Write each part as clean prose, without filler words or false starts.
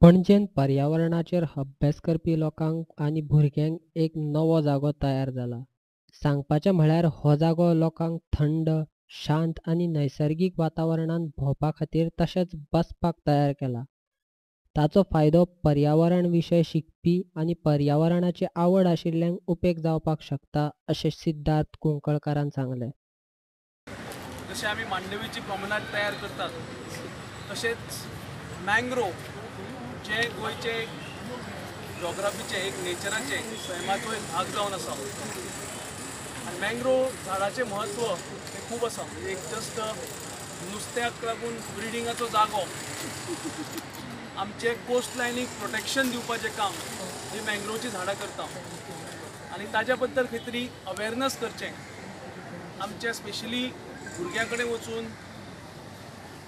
पणजेन पर्यावरणाचेर अभ्यास करपी लोकांक आनी भुरग्यांक एक नवो जागो तयार जाला. सांगपाचें म्हळ्यार हो जागो लोकांक थंड, शांत आनी नैसर्गीक वातावरणांत भोंवपा खातीर तशेंच बसपाक तयार केला. ताचो फायदो पर्यावरण विशय शिकपी आनी पर्यावरणाची आवड आशिल्ल्यांक उपेग जावपाक शकता अशें सिद्धार्थ कुंकळकारान सांगलें. जशें आमी मांडवीची प्रॉमेनाड तयार करतात तशेंच मँग्रोव जे गोंयचे जॉग्राफीचे एक नेचराचे सैमाचो एक भाग जावन आसा आनी मँग्रोव झाडाचें म्हत्व हें खूब आसा. एक जस्ट नुस्त्याक लागून ब्रिडिंगाचो जागो, आमचे कोस्ट लायनीक प्रोटेक्शन दिवपाचें काम ही मँग्रोवची झाडां करता आनी ताज्या बद्दल खंय तरी अवेरनस करचें, आमचे स्पेशली भुरग्यां कडेन वचून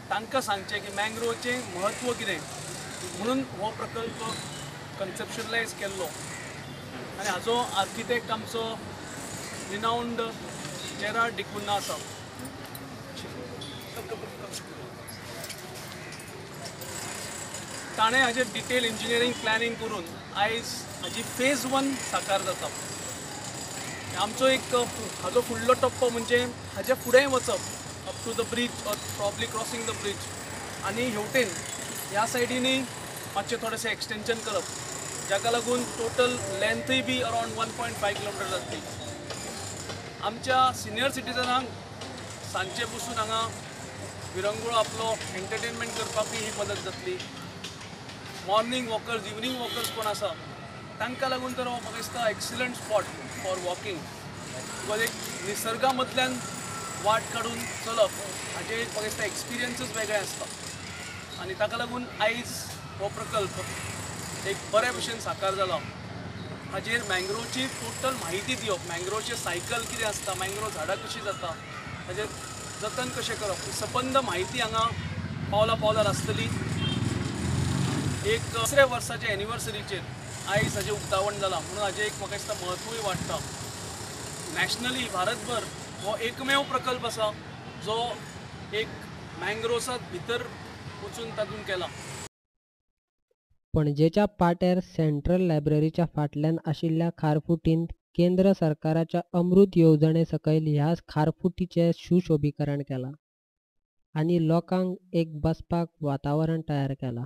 तांकां सांगचें की मँग्रोवचें म्हत्व कितें म्हणून हो प्रकल्प कन्सेप्शलायज केल्लो आनी हाजो आर्किटेक्ट आमचो रिनावंड जेराल्ड डिकुन्हा आसा. ताणें हाजेर डिटेल इंजिनियरींग प्लॅनिंग करून आयज हाजी फेज 1 साकार जाता. आमचो एक हाजो फुडलो टप्पो म्हणजे हाज्या फुडें वचप up to the bridge or probably crossing the bridge आनी हेवटेन ह्या सायडीनूय मातशें थोडेशें एक्सटेंशन करप जाका लागून टोटल लेंथूय बी अरावंड 1.5 किलोमिटर जातली. आमच्या सिनियर सिटीजनांक सांजचे बसून हांगा विरंगुळो आपलो एंटरटेनमेंट करपाकूय ही मदत जातली. मॉर्निंग वॉकर्स, इवनींग वॉकर्स कोण आसा तांकां लागून तर हो म्हाका दिसता excellent spot for walking, because एक निसर्गा मदल्यान वाट काडून चलप हाजें एक म्हाका दिसता एक्सपिरियन्सूच वेगळें आसता आनी ताका लागून आयज हो प्रकल्प एक बऱ्या भशेन साकार जाला. हाजेर मँग्रोवची टोटल म्हायती दिवप, मँग्रोवचें सायकल कितें आसता, मँग्रोव झाडां कशीं जाता, हाजेर जतन कशें करप, ही सबंद म्हायती हांगा पावला पावलार आसतली. एक दुसऱ्या वर्साच्या एनिवर्सरीचेर आयज हाजें उक्तावण जालां म्हणून हाजें एक म्हाका दिसता म्हत्वूय वाडटा. नॅशनली भारतभर हो एकमेव प्रकल्प आसा जो एक मँग्रोव्सांत भितर वचून तातूंत केला. पणजेच्या पाट्यार सेंट्रल लायब्ररीच्या फाटल्यान आशिल्ल्या खारफुटींत केंद्र सरकाराच्या अमृत येवजणे सकयल ह्या खारफुटीचें सुशोभीकरण केलां आनी लोकांक एक बसपाक वातावरण तयार केलां.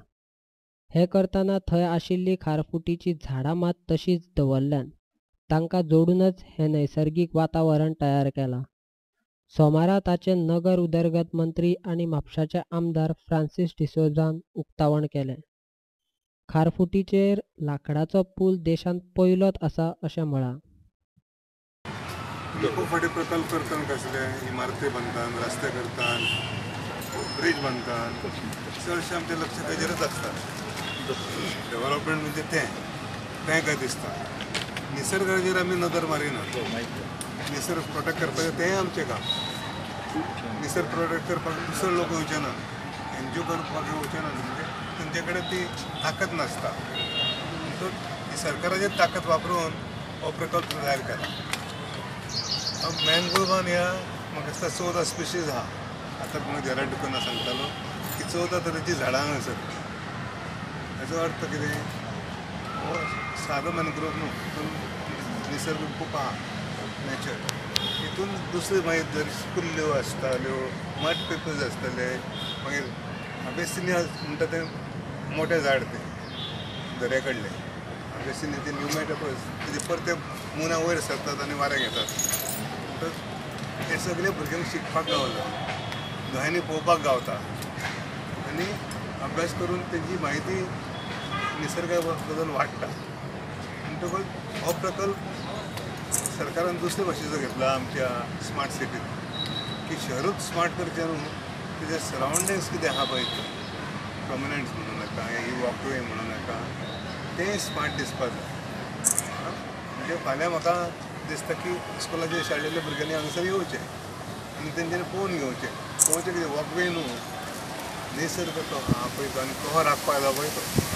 हें करतना थंय आशिल्ली खारफुटीचीं झाडां मात तशींच दवरल्यान तांकां जोडूनच हें नैसर्गीक वातावरण तयार केलां. सोमारा ताचें नगर उदरगत मंत्री आनी म्हापशाचे आमदार फ्रांसीस डिसोझान उक्तावण केलें. खारफुटीचेर लांकडाचो पूल देशांत पयलोच आसा अशें म्हळां. खूब फावटी प्रकल्प करतात, कसले इमारती बांदतात, रस्ते करतात, ब्रिज बांदतात, चडशें आमचें लक्ष ताजेरच आसता. डेव्हलपमेंट म्हणजे तें तें काय दिसता, निसर्गाचेर आमी नदर मारिना. निसर्ग प्रोटेक्ट करपाचें तेंय आमचें काम. निसर्ग प्रोटेक्ट करपाक दुसरे लोक येवचे ना, एनजीओ करपाक येवचे ना, म्हणजे तांचे कडेन ती ताकद नासता. म्हणटकच सरकाराची ताकद वापरून हो प्रकल्प तयार केला. मँग्रोवान ह्या म्हाका दिसता 14 स्पिशीज आहा. आतां म्हाका जेराल्ड डिकुन्हा सांगतालो की 14 तरेचीं झाडां हांगासर. हाचो अर्थ कितें, हो सादो मॅनग्रोव न्हू, तितून निसर्ग खूब आहा, नेचर. तितून दुसरे मागीर जर कुल्ल्यो आसताल्यो, मड पेपर्स आसताले, मागीर आबेसिनिया म्हणटा तें मोटें झाड तें दर्या कडलें आबेसिनिया, ते न्यूमॅटोपस तेजे परते मुना वयर सरतात आनी वारें घेतात. म्हणटकच हें सगळें भुरग्यांक शिकपाक गावता, दोळ्यांनी पळोवपाक गावता आनी अभ्यास करून तेजी म्हायती निसर्गा बद्दल वाडटा. म्हणटकच हो प्रकल्प सरकारान दुसरे भाशेचो घेतला आमच्या स्मार्ट सिटीत, की शहरूच स्मार्ट करचें न्हू, तेजे सरावंडिंग्स कितें आहा पळय तें प्रॉमिनंट्स म्हणूं नाका, ही वॉकवे म्हणूं नाका, तें स्मार्ट दिसपाक जाय. म्हणजे फाल्यां म्हाका दिसता की स्कुलाच्या शाळेंतल्या भुरग्यांनी हांगासर येवचें आनी तेंच्यांनी पळोवन घेवचें. पळोवचें कितें, वॉकवे न्हू, निसर्ग तो आहा पळय तो आनी कहो राखपाक जाय पळय तो.